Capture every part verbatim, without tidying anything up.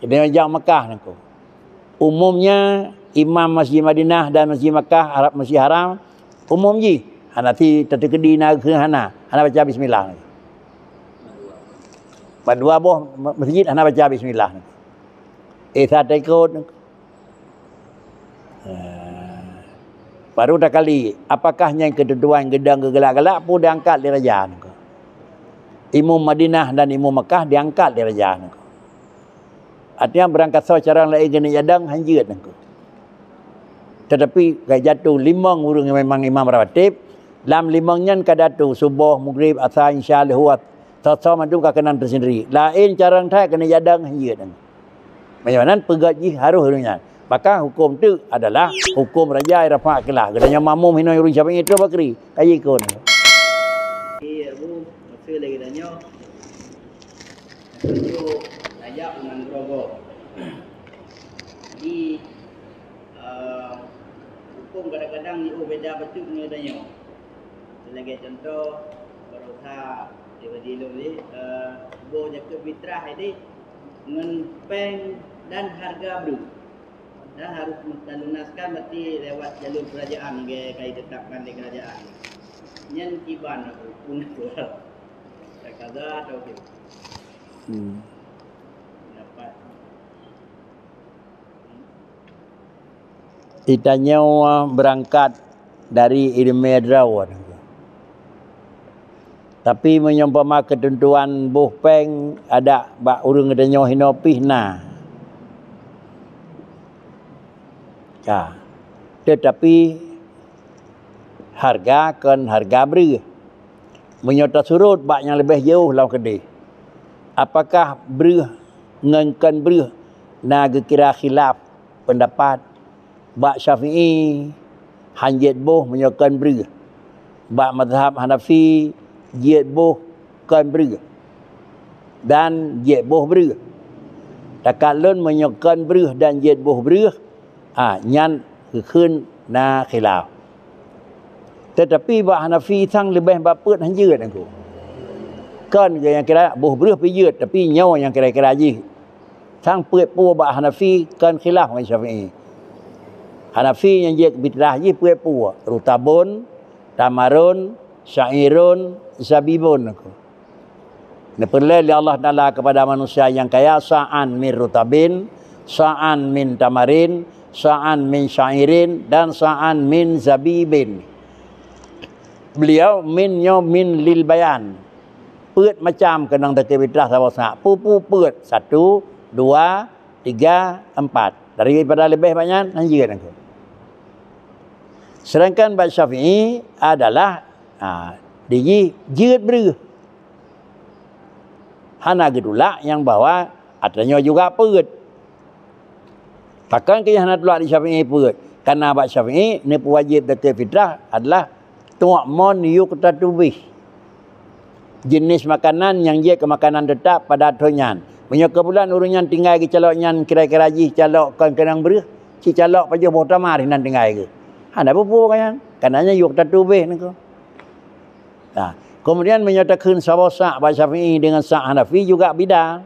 Jadi jak Mekah nangku. Umumnya imam Masjid Madinah dan Masjid Mekah, Arab, Masjid Haram, umum jih hana si tateukeudi na keu hana, hana baca bismillah. Bak dua boh ma-, masjid hana baca bismillah. Eh, sa teukot. Ah. Baru takali, apakah nyang keutujuan geudong geugalak-galak pu diangkat lé raja nangku? Imum Madinah dan Imum Mekah diangkat lé raja nangku. Artinya beurangkasoe carông laén keuneuk jadong hanjeuet nangku. Tetapi ka jatuh limong ureuëng nyang memang imam rawatib, lam limong nyan ka jatuh suboh, mugrib, asa, insya, luhua, soe-soe mandum ka keunong teusendiri. Laén carông that keuneuk jadong hanjeuet nangku. Meunyoe nan peugét jih harôh ureuëng nyan. Maka huköm teuk adalah huköm raja rafa' khilaf. Geutanyoe makmum hinoe ureuëng Syafi'i tu bakri. Kaji kon. Iya, Bu. Maksud lagi tanyoe. Untuk raja ngon geurobok. Jadi, eh, huköm kadang-kadang jiôh beda bacut ngon tanyoe. Sebagai contoh, baroesa daripada ilôn ni, eh, boh jakeuet fitrah ini ngon péng dan harga breuh. Dan harus talunaskan berarti lewat jalur kerajaan, nggak ka ditetapkan di kerajaan. Nyan kiban aku pun keluar. Kaza atau gitu. Hmm. Pendapat. Geutanyoe beurangkat dari ileumèe droe. Tapi meunyoe umpama keuteuntuan boh péng adak bak ureuëng geutanyoe hinoe pih na. Ka. Teutapi hareuga kon hareuga breuh. Meunyoe tasurot bak nyang leubeh jiôh lam keudeh, apakah breuh ngon kon breuh na geukira khilaf peundapat? Bak Syafi'i, han jeuet boh meunyoe kon breuh. Bak mazhab Hanafi, jeuet boh kon breuh dan jeuet boh breuh. Takalon meunyoe kon breuh dan jeuet boh breuh, ha, nyan geukheun na khilaf. Teutapi bak Hanafi sang leubeh bak peuet han jeuet nangku. Kon nyang kira boh breuh pih jeuet, tapi nyoe nyang kira-kira jih. Sang peuet pue bak Hanafi kon khilaf ngon Syafi'i. Hanafi nyang jeuet fitrah jih peuet pue, rutabun, tamarun, syairun, zabibun nangku. Neupeureulèe lé Allah Taala keupada manusia nyang kaya sa'an min rutabin, sa'an min tamarin, sa'an min syairin, dan sa'an min zabibin. Beliau min nyoe min lil bayan. Peuet macam keunong takeuet fitrah saboh sa'. Peue-peue peuet? Satu, dua, tiga, empat. Daripada leubeh banyak, han jeuet nangku. Sedangkan bak Syafi'i adalah, ha, di jih jeuet breuh. Hana geutulak nyang bahwa atra nyoe juga peuet. Pakon keu hana tulak di Syafi'i peuet? Karena bak Syafi'i neupeuwajéb zakeuet fitrah adalah tu'mun yuqtatu bih. Jeunèh makanan nyang jeuet keu makanan teutap pada thon nyan. Meunyoe keubeulan ureuëng nyan tinggai geucalok nyan kira-kira jih calok kon keunong breuh, si calok pajoh boh tamar hinan tinggai geuh. Hana peue-peue ka nyan. Karena nyan yuqtatu bih nangku. Nah, kemudian meunyoe takheun saboh sa' bak Syafi'i dengan sa' Hanafi juga beda.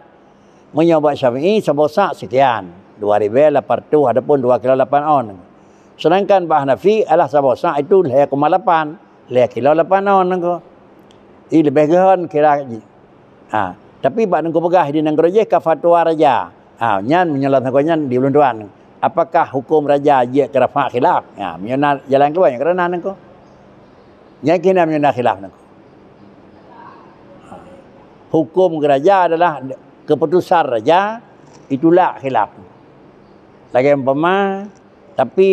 Meunyoe bak Syafi'i saboh sa' sekian, dua ribèe lapan ratus ataupun dua kilo lapan on. Sedangkan bak Hanafi adalah saboh sa' itu lhèe koma lapan, lhèe kilo lapan on nangku. Ih, leubeh geuhon kira jih. Ha, tapi bak nangku peugah di nanggroe jih ka fatwa raja. Ha, nyan meunyoe lam sagoe nyan di ulôn tuan. Apakah huköm raja jeuet keu rafa' khilaf? Ha, meunyoe na jalan keuluwa nyang keureuna nangku. Nyan keuh na meunyoe na khilaf nangku. Ha. Huköm raja adalah keputusan raja, itulah khilaf. Lagèe umpama, tapi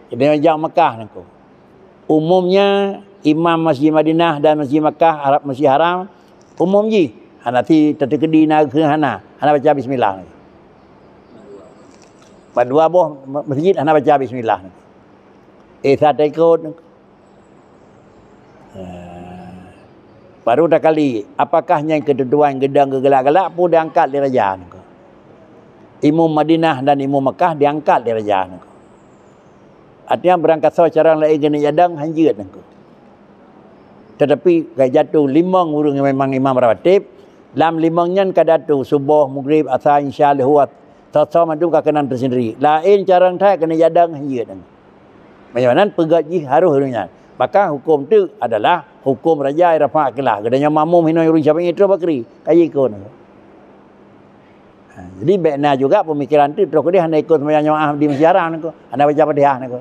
di jak Mekah nangku. Umumnya imam Masjid Madinah dan Masjid Mekah, Arab, Masjid Haram, umum jih. Hana si tateukeudi na keu hana, hana baca bismillah. Bak dua boh ma-, masjid hana baca bismillah. Eh, sa teukot. Eh, baru takali, apakah nyang keutujuan geudong geugalak-galak pu diangkat lé raja nangku? Imum Madinah dan Imum Mekah diangkat lé raja nangku. Artinya, beurangkasoe carông laén keuneuk jadong, hanjeuet nangku. Tetapi, ka jatuh limong ureuëng nyang memang imam rawatib, Lam limong nyan ka datu, suboh, mugrib, asa, insya, luhua, soe-soe mandum ka keunan teusendiri. Laén carông that keuneuk jadang hanjeuet. Meunyoe nan peugét jih harôh nyan. Maka huköm teuk adalah huköm raja rafa' khilaf. Geutanyoe makmum hinoe ureueng Syafi'i troh bakri, ka jikheun. Ha, jadi bèk na juga peumikiran teuk troh keudeh hana ikot seumayang jamaah di Masjid Haram nangko, hana baca Fatihah nangko.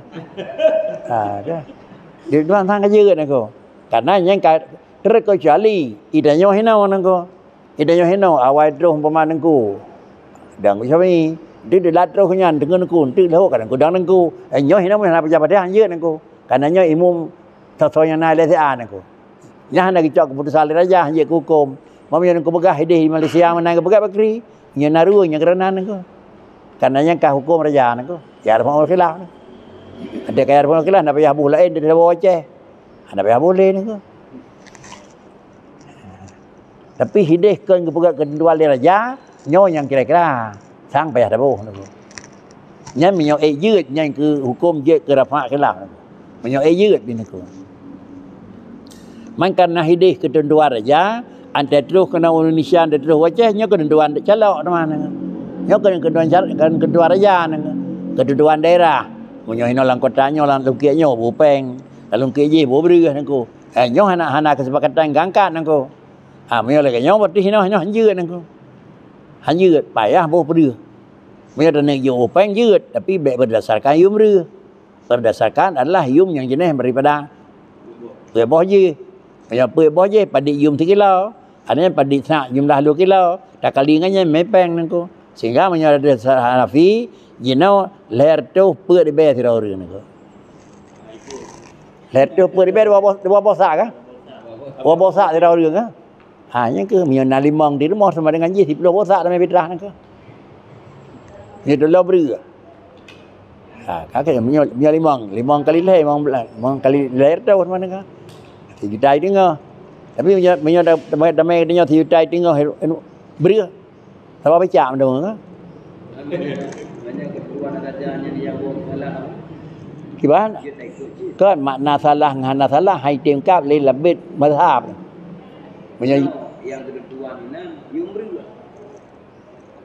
Ha, ka. Di tuan sang ka jeuet nangko. Karena nyang ka terkecuali geutanyoe hinoe nangko. Geutanyoe hinoe awai troh umpama nangko. Dang Syafi'i, di dilat troh nyan deungon nangko, enteuk lheueh kadang kudang nangko. Eh, nyoe hinoe hana baca Fatihah jeuet nangko. Karena nyoe imum soe-soe nyang na lé siat nangko. Nyan hana geucok keuputusan lé raja, hanjeuet keu huköm. Meunyoe nangko peugah idéh di Malaysia meunan geupeugah bakri, nyoe na ruweueng nyang keureunan nangko. Karena nyan ka huköm raja nangko. Ya rafa' khilaf nangko. Ada kaya rafa' khilaf, hana payah boh laén daripada boh Aceh. Hana payah boh lé nangko. Tapi hidéh kon geupeugah keutentuan lé raja, nyoe nyang kira-kira sang payah taboh nangko. Nyan meunyoe ék jeuet, nyan keu huköm jeuet keu rafa' khilaf. Meunyoe ék jeuet di nangko. Man karena hidéh keutentuan raja, antai troh keunoe Indonesia, antai troh Aceh, nyoe keutentuan calok teuma nangko. Nyoe keutentuan cal-, keutentuan raja nangko. Keutentuan daerah. Meunyoe hinoe lam kota nyoe, lam lungkiek nyoe, boh péng. Lam lungkiek jih, boh breueh nangko. Eh, nyoe hana, hana keusepakatan geuangkat nangko. Ha, meunyoe lagèe nyoe, berarti hinoe, hinoe hanjeuet nangko. Hanjeuet, payah boh breueh. Meunyoe taneuk jok boh péng jeuet, tapi bèk berdasarkan yum breueh. Berdasarkan adalah yum nyang jeunèh daripada peuet boh jih. Meunyoe peuet boh jih, padit yum sikilo. Ada nyan padit sak jumlah dua kilo. Takali ngon nyan mè péng nangko. Sehingga meunyoe ada Hanafi, jinoe lhèe reutôh peuet ribèe sidroe ureueng nangko. Lhèe reutôh peuet ribèe dua boh, dua boh sak kah? Dua boh sak sidroe ureueng kah? Ha, nyan keuh meunyoe na limong di rumoh sama dengan jih siplôh boh sak tamè fitrah nyan keuh. Nyoe dua breueh. Ha, ka keuh meunyoe, meunyoe limong, limong kali lhèe, limong blah, limong kali lhèe reutôh sama dengan. Sijuta teungoh. Tapi meunyoe, meunyoe da-, damai, damai geutanyoe sijuta teungoh breueh. Saban becak meudeungoe ka? Kiban? Kon makna salah ngon hana salah hai tem kab lé labet mazhab. Meunyoe nyang keutentuan inan yum breueh.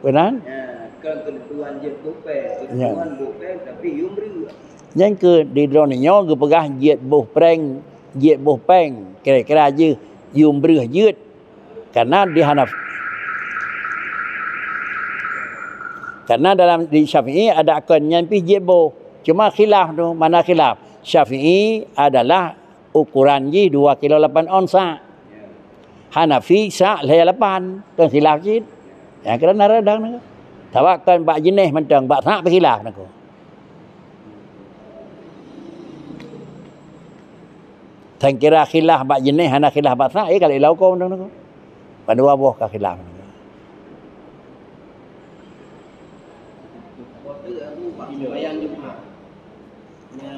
Beunan? Ya, kon keutentuan jeuet boh péng, keutentuan boh péng tapi yum breueh. Nyang keu di droeneuh nyoe geupeugah jeuet boh péng, jeuet boh péng, kira-kira jih yum breueh jeuet. Karena di Hanaf-, karena dalam di Syafi'i ada kon nyan pih jeuet boh. Cuma khilaf tu, mana khilaf? Syafi'i adalah ukuran jih dua kilo lapan ons sak. Hanafi sak lhèe lapan, kon khilaf cit. Nyang kira na radang nangko. Sabab kon bak jeunèh mantong, bak sak pih khilaf nangko. Tan kira khilaf bak jeunèh hana khilaf bak sak, eh, ka lheueh lam huköm tu nangko. Ban dua boh ka khilaf nangko. Sembahyang Jumat. Nya,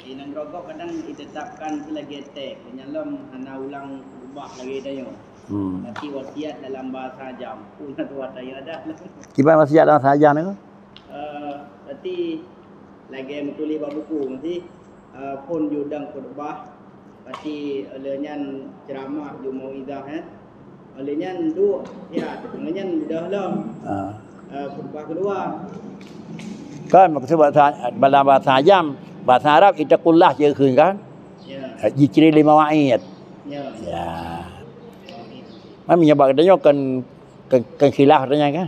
inong rokok kadang ditetapkan seulagèe teks. Nyang lom hana ulang ubah lagèe tanyoe. Hmm. Tapi wasiat dalam bahasa Ajam. Pun aturan tanyoe ada. Kiban wasiat dalam bahasa Ajam nangko? Eh, berarti lagèe meutuléh bak buku, meusti, eh, phôn judang khutbah, berarti lheueh nyan ceuramah, ju mauizah, eh. Lheueh nyan duek, ya, lheueh nyan beudôh lom. Ah. Eh, khutbah keudua. Kan, maksud bahasa, dalam bahasa Ajam, bahasa Arab, ittaqullah, je kheun kan? Ya. Eh, jicri lima wa'id. Ya. Ya. Kan meunyoe bak geutanyoe kan, kan, kan khilaf geutanyoe kan?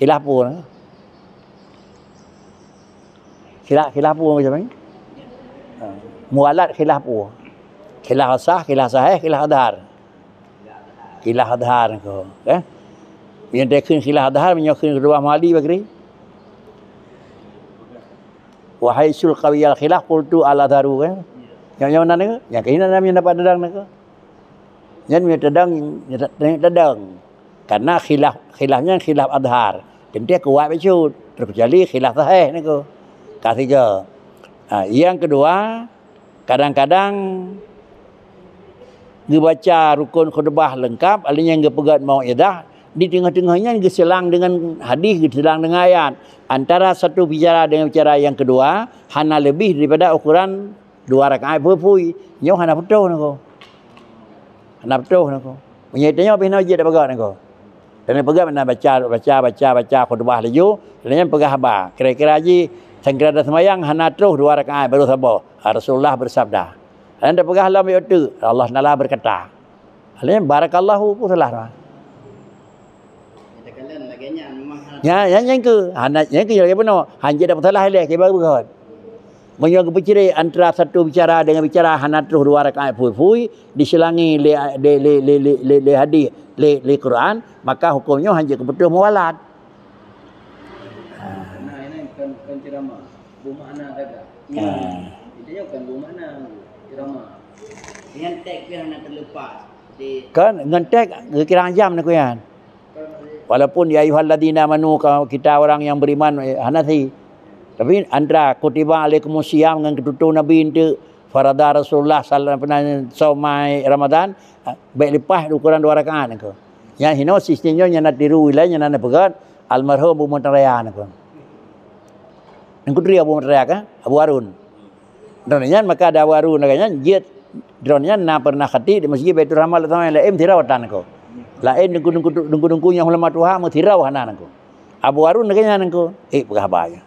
Khilaf peue? Khilaf, khilaf peue macam ni? Ha. Mualat khilaf peue? Khilaf sah, khilaf sahih, khilaf adhar. Khilaf adhar ko, eh? Nyang takheun khilaf adhar, meunyoe kheun keudua mali bakri. Wa haitsu qawiyal khilaf qultu al adharu, kan? Nyang, nyang nan ke? Nyang keunan nyang dapat dadang ke? Nyan meunyoe tadong, nyan ta-, tadong. Karena khilaf, khilaf nyan khilaf adhar. Teuntèe kuat bacut, terkecuali khilaf sahih niko. Ka sigoe. Ha, nyang keudua, kadang-kadang geubaca rukun khutbah leungkap, alèh nyan geupeugöt mau'izah, di teungoh-teungoh nyan geuseulang deungon hadis, geuseulang deungon ayat. Antara satu bicara dengan bicara yang kedua, hana leubeh daripada ukuran dua rakaat phui-phui. Nyoe hana putôh niko. Hana putôh niko. Meunyoe tanyoe pih na jeuet bagaih niko. Dan peugah na baca, baca, baca, baca khutbah laju, dan nyan peugah haba. Kira-kira jih, sangkira dah sembahyang, hana troh dua rakaat, baru saboh. Ha, Rasulullah bersabda. Dan peugah lom yaitu, Allah Taala berkata. Lalu barakallahu pun salah. Katakanlah lagèe nyan memang hana. Ya, ya, nyang ke, hana, nyang ke lagèe bunoe. Hanjeuet dapat salah lé, kiban beugöt. Meunyoe geupeuciré antara satu bicara dengan bicara hana troh dua rakaat phui-phui, diselangi lé, lé, lé hadis, lé, lé Quran, maka huköm nyoe hanjeuet keupeutrôh muwalat. Nah, ini kan, kan ceramah. Bermakna gagah. Ah. Itu nyoe kan bermakna ceramah. Dengan teks pih hana terlepas. Di Kan ngon teks geukira jam ni kuyan. Walaupun ya ayyuhalladzina amanu, ka-, kita orang yang beriman, eh, hana si. Tapi antara kutiba alaikumus siyam ngon keututoe Nabi enteuk farada Rasulullah sallallahu alaihi wasallam saum Ramadan, eh, bèk leupah ukuran dua rakaat nyan keuh. Nyang hinoe sistem nyoe nyang na tiru ilèe nyang na peugah almarhum Abu Mutaraya nyan keuh. Teungku Tri Abu Mutaraya kan? Abu Harun. Droeneuh nyan maka ada Abu Harun lagèe nyan, jeuet droeneuh nyan na pernah khatib di Masjid Baiturrahman, laén sidroe tan nyan keuh. Laén teungku-teungku, teungku-teungku nyang ulama tuha meusidroe hana nyan keuh. Abu Harun lagèe nyan nyan keuh. Eh, peugah haba nyan.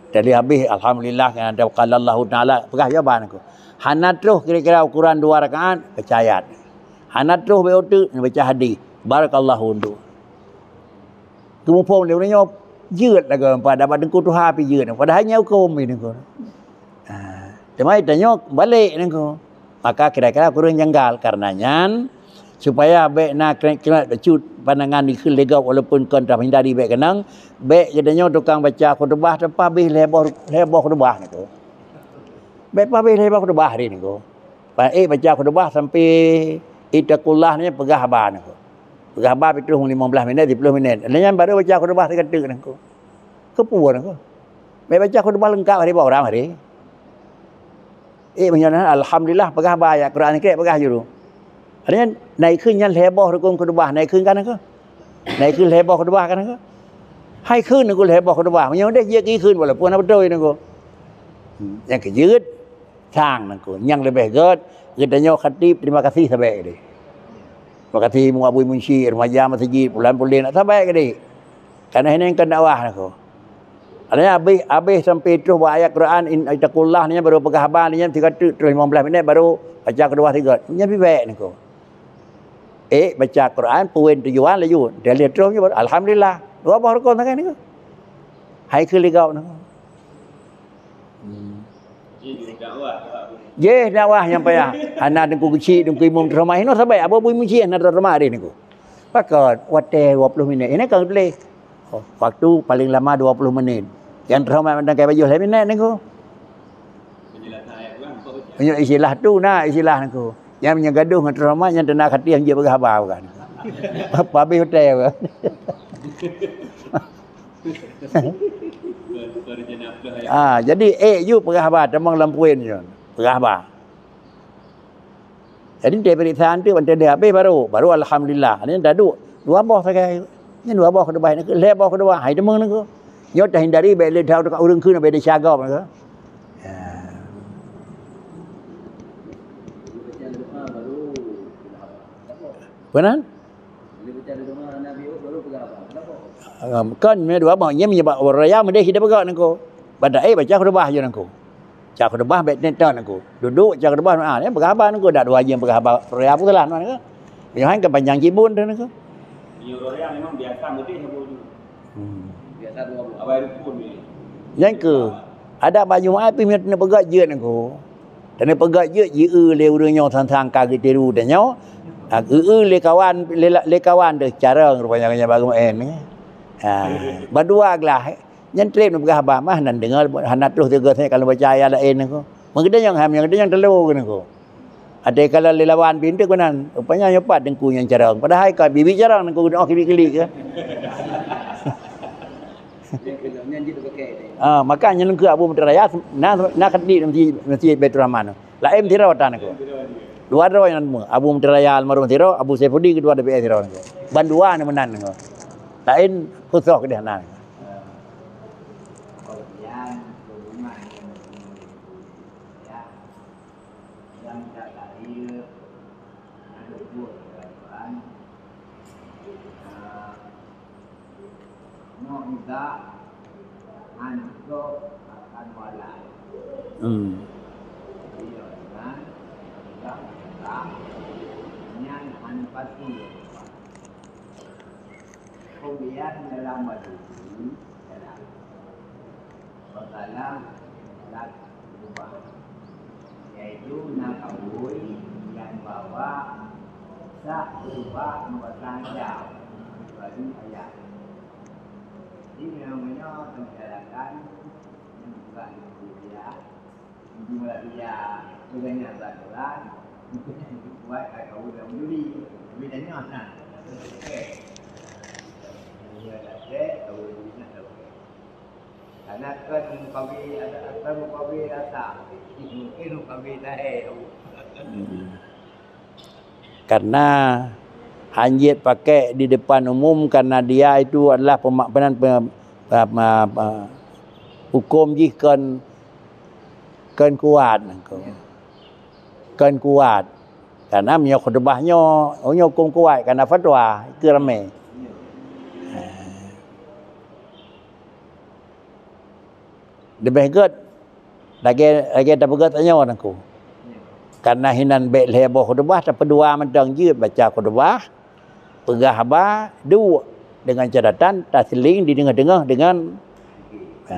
Jadi habéh alhamdulillah nyan ada qala Allahu Taala, peugah haba nyan keuh. Hana troh kira-kira ukuran dua rakaat, baca ayat. Hana troh bèk uteuk, baca hadis. Barakallahu untuk. Geumuphom lé ureueng nyoe jeuet lagoe pat dapat teungku tuha pih jeuet. Padahai nyan huköm nyan keuh. Ha, teuma tanyoe balek nyan keuh. Maka kira-kira kureueng janggal. Karena nyan, supaya bèk na keuneuk-keuneuk bacut pandangan dikheun lé gob walaupun kon tameuhindari bèk keunong, bèk geutanyoe tukang baca khutubah teupabéh lhèe boh, lhèe boh khutubah nyan keuh. Bèk pabéh lhèe boh khutubah hari nyan keuh. Ba-, eh, baca khutubah sampai ittaqullah nyan peugah haba nyan keuh. Peugah haba pih troh limong blaih minèt, siplôh minèt. Lheuh nyan baru baca khutubah sigoe teuk nyan keuh. Keupeue nyan keuh? Bèk baca khutubah leungkap hari bak ureueng hari. Eh, meunyoe na, alhamdulillah peugah haba ayat Quran kèk peugah juru. Artinya, na ikheun nyan lhèe boh rukun khutubah, na ikheun kan nyan keuh? Na ikheun lhèe boh khutubah kan nyan keuh? Hai kheun nyan keuh lhèe boh khutubah. Meunyoe udeh jeuet keu ikheun walaupun hana beutôi nyan keuh. Hmm, nyang keu jeuet Sang nyan keuh. Nyang leubeh gèt, geutanyoe khatib, terima kasih sabèk deh. Terima kasih Muawi Munshi, remaja masjid, pulan-pulan, sabèk deh. Karena ini kan dakwah nyan keuh. Artinya habéh, habéh sampai troh bak ayat Quran, in, ittaqullah nyan baru peugah haba nyan, sigoe teuk troh limong blaih minèt baru baca khutubah sigoe. Nyan pih bèk nyan keuh. Eh, baca Quran, poin tujuan laju. Dia lihat terus nyan baru, alhamdulillah. Dua boh rukun sagai nyan keuh. Hai keu ligau nyan keuh. Hmm. Jih dakwah nyang payah. Hana teungku geuchik, teungku imum teuhoreumat. Hinoe sabai, Abu Muji hana teuhoreumat deh nyan keuh. Pakon, watèe dua ploh minèt. Ini kan boleh. Oh, waktu paling lama dua ploh menit. Nyang teuhoreumat mantong kai bajôh lhèe minèt nyan keuh. Meunyoe istilah tu na, istilah nyan keuh. Nyang meunyoe gadoh ngon teuhoreumat, nyang teunak khatib hanjeuet peugah haba bukan. Pabéh watèe bukan. Ah, jadi, eh, yue peugah haba, tamong lam poin nyoe. Peugah haba. Jadi, teuh peuriksaan tu, ban teuh habéh baru, baru alhamdulillah. Nyan taduek, dua boh sagai. Nyan dua boh khutubah, lhèe boh khutubah, hai teumong nyan keuh. Nyoe tahindari, bèk lé that ureueng kheun, bèk desya gob nyan keuh. Ya. Peue nan? Em, kon meunyoe dua boh, nyan meunyoe bak uroe raya meudeh sideh peugah nyan keuh. Bak dayah baca khutubah jih nyan keuh. Baca khutubah bèk teuntèe nyan keuh. Dudoe baca khutubah, ah, nyan peugah haba nyan keuh, dak dua jeuem peugah haba uroe raya peue salah nyan keuh. Meunyoe han kan panjang cit buet nyan keuh. Meunyoe uroe raya memang biasa meudeh nyan keuh. Hmm. Biasa dua boh. Awai rukun ni. Nyan keuh, adak bak Jumat pih meunyoe teuneuk peugah jeuet nyan keuh. Teuneuk peugah jeuet jieu lé ureueng nyoe sang-sang ka geutiru tanyoe. Ha, eu lé kawan, lé, lé kawan teuh carông rupanya nyan baru meu'en. Ha, bandua glah. Nyan trép neupeugah haba mah nan deungoe hana troh teuga seunyat ka lôn baca ayat laén nyan keuh. Meugeudenyong hai meunyoe geudenyong teulo keuh nyan keuh. Até ka lôn lé lawan pintoe keunan. Rupanya nyoe pat teungku nyang carông. Padahai ka bibi carông nyan keuh geudoh kilik-kilik keuh. Ah, maka nyan keuh Abu Mutaraya na, na khatib di Masjid, Masjid Baiturrahman. Laén sidroe tan nyan keuh. Dua droe nyan, Abu Mutaraya almarhum sidroe, Abu Saifuddin keudua D P R sidroe nyan keuh. Ban dua nyan meunan nyan keuh. Laén khusos keudeh na nyan keuh. Meudah han gob akan walai. Hmm. Iya, kan? Dah, dah. Nyan han pasti. Kemudian dalam baju ini, dalam masalah zat berubah, yaitu na kaul nyang bahwa sah berubah meubatang jam, kecuali ayat. Jadi, memang meunyoe teumisalkan, bukan dia, jumlah dia, bukannya aturan, buat kat kaul dalam duri. Tapi tanya, nah. Okey. Dia dah cek, kaul duri nak tahu. Karena kan mukawi ada, kan mukawi rasa. Mungkin mukawi zahir. Hmm. Karena hanjeuet pakai di depan umum, karena dia itu adalah pemak-, penan pe-, pe-, pe-, pe-, hukum jih kon, kon kuat, kon kuat. Karena meunyoe khutbah nyoe, oh, nyoe hukum kuat, karena fatwa, itu ramai. Leubeh gét lagèe, lagèe tapeugah tanyoe Teungku. Karena hinan bèk lhèe boh khutbah, tapeudua mantong jeuet baca khutbah, peugah haba, duek, dengan catatan taseuleng di teungoh-teungoh dengan, ha,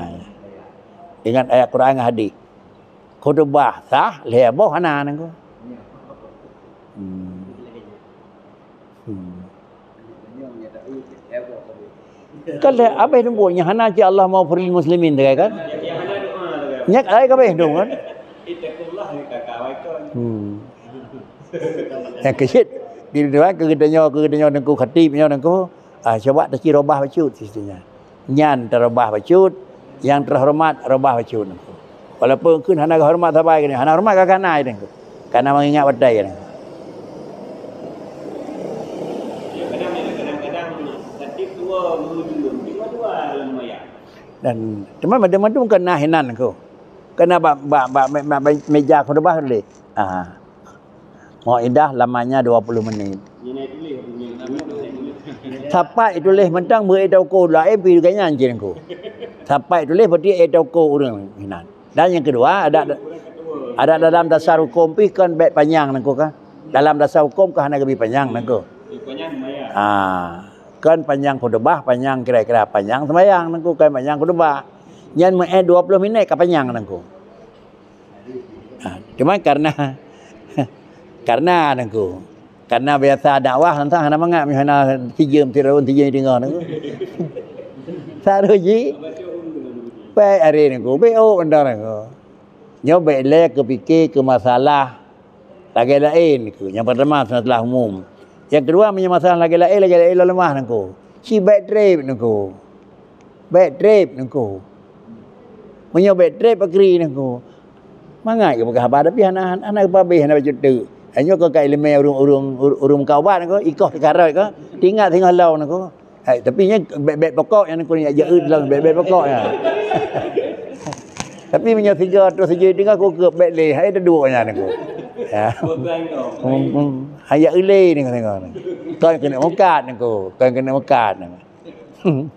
dengan ayat Quran ngon hadis. Khutbah sah lhèe boh hana Teungku. Hmm. Hmm. Kan dah habéh dong buet nyan hana cit Allahummaghfirlil muslimin teuka kan? Nyak ai ka habéh dong kan? Hmm. Nyang keuh cit di luwa keu geutanyoe, keu geutanyoe Teungku Khatib nyoe Teungku, ah, cuba taci robah bacut situ nyan. Nyan tarobah bacut, nyang teuhoreumat robah bacut Teungku. Walaupun kheun hana geuhoreumat sabai keunoe, hana horeumat ka kana Teungku. Karena mengingat batai Teungku. Ya, kadang-kadang, kadang-kadang Khatib tua guru julun, cuma dua dalam wayang. Dan cuma madum-madum kena hinan Teungku. Kena bak, bak, bak, bak, bak meja khutbah tuléh. Ah. Mau'idah lamanya dua puluh menit. Sapat tuléh mantong beu toko laén pi geuh nyan cit Teungku. Sapat tuléh berarti toko ureueng hinan. Dan nyang keudua, ada, ada dalam dasar hukum pih kon bèk panyang Teungku kan. Dalam dasar hukum ka hana geubi panyang Teungku. Ah, kon panyang khutbah, panyang kira-kira panyang seumayang Teungku, kon panyang khutbah. Nyan meu'èn dua puluh minit ka panyang Teungku. Ha, cuma karena, karena Teungku, karena biasa dakwah tantang hana mangat, hana sijeuem, siraun sijeuem teungoh Teungku. Saroe jih, bèk aré Teungku, bèk ôk mantong Teungku. Nyoe bèk lé keupike keu masalah lagèe laén Teungku. Nyang pertama masalah umum. Nyang keudua meunyoe masalah lagèe laén, lagèe laén lôn leumah Teungku. Ci bèk trép Teungku. Bèk trép Teungku. Meunyoe bèk trép pakri Teungku. Mangat geupeugah haba tapi hana, hana, hana geupabéh, hana bacut teuk. Nyoe keu ka ileumèe ureueng, ureueng, ureueng meukat ubat Teungku, ikoh teukarot Teungku, teuingat singoh lom Teungku. Hai, tapi nyan bèk-bèk pokok nyan Teungku, jak jeuet lom bèk-bèk pokok nyan. Tapi meunyoe sigoe troh sijeuem teungoh keu bèk lé, hai teuduek nyan Teungku. Ya. Hmm, hmm. Hai jak lé Teungku, Teungku. Kon keuneuk meukat Teungku, kon keuneuk meukat Teungku.